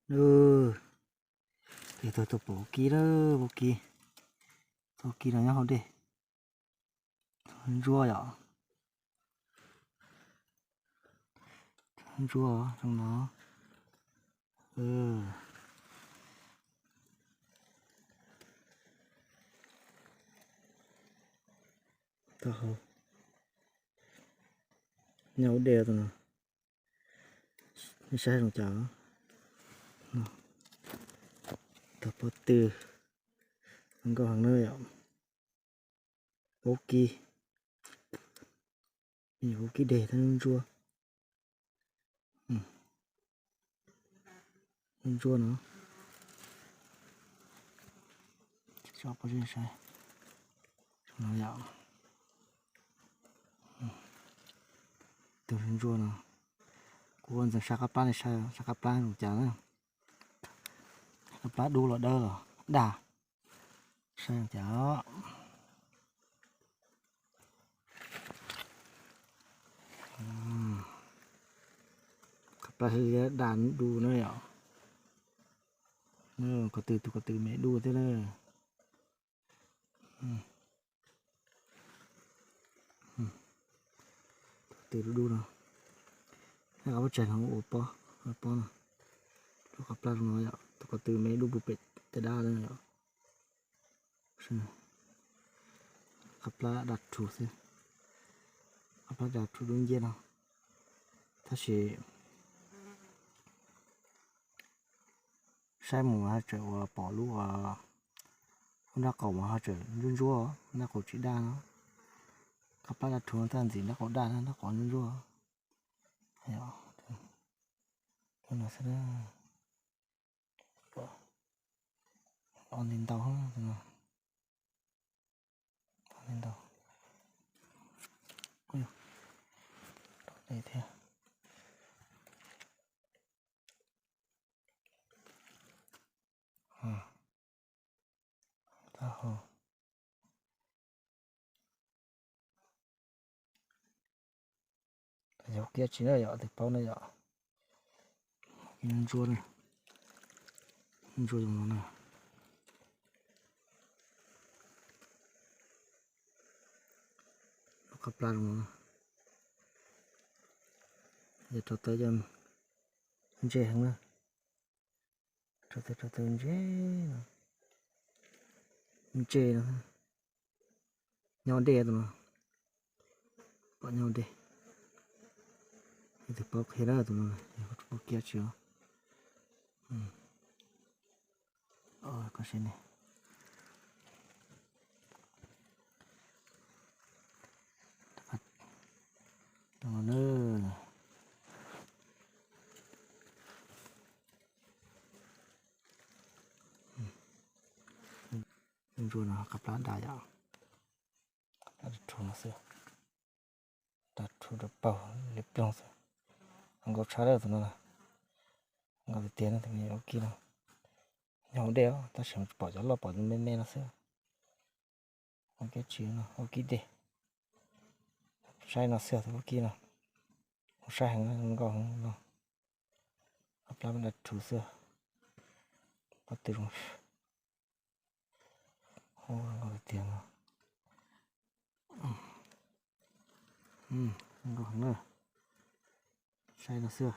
Ces tau tau pom vaub kib lawm, vaub kib, vaub kib no nyob hauv dej. Ntsuab yom, ntsuab zoo no. Taub hau nyob hauv dej tus no, nej saib zoo cas. Tag pob tw, zoo nkauj heev na yom. Vaub kib, vaub kib deg thiab ntsuab, ntsuab no. Tso pov tseg saib no yom. Tus ntsuab no, kuv ua ntxeev sab qab plab nej saib, sab qab plab zoo cas na. Qab plab dub los dawb los daj, saib zoo cas. Qab plab liab daj dub na yom. Ko tw, tus ko tw me dub thiab na. Tus ko tw dub dub no, nej qab pob tsaig no ua pob, ua pob no. Lub qab plab no yom, tus ko tw me dub puag pem tej dab na yom. Qab plab daj rhuv xwb, qab plab daj rhuv dub nciab no. Tab sis saib mus ho tseem ua pom lub, lub nrab qaum mas ho tseem ntsuab ntsuab, nrab qaum tsis daj no. Qab plab daj rhuv no tab ntxim nrab qaum daj na, nrab qaum ntsuab ntsuab. Tus no xwb, o, ntau ntau, tus no ntau ntau. Thiab, taub hau, yog kiab tsis na yom, tus paub na yom. Ntsuab na, ntsuab zoo no na. Lub qab plab zoo no, yog rau tawv cov ntse heev na. Rau tawv, rau tawv ntse no, ntse no. Nyob dej tus no, pom nyob dej. Tus paub qhia na tus no, yog paub kiab tsis os. Koj saib ne. Tus no na. Ntsuab no qab plab daj yom. Qab plab daj rhuv no xwb. Daj rhuv rau paug li ploog xwb. Zoo nkauj tshaj lawm tus no na. Zoo nkauj tiag tiag na tus me vaub kib no. Nyob hauv dej os, tab sis tsis pom cov loj, pom me me no xwb. Vaub kib tsis no, vaub kib dej. Saib no xwb tus vaub kib no. Zoo saib heev, zoo nkauj heev no. Qab plab daj rhuv xwb. Pob tw zoo nkauj tiag no. Zoo nkauj heev na. Saib no xwb.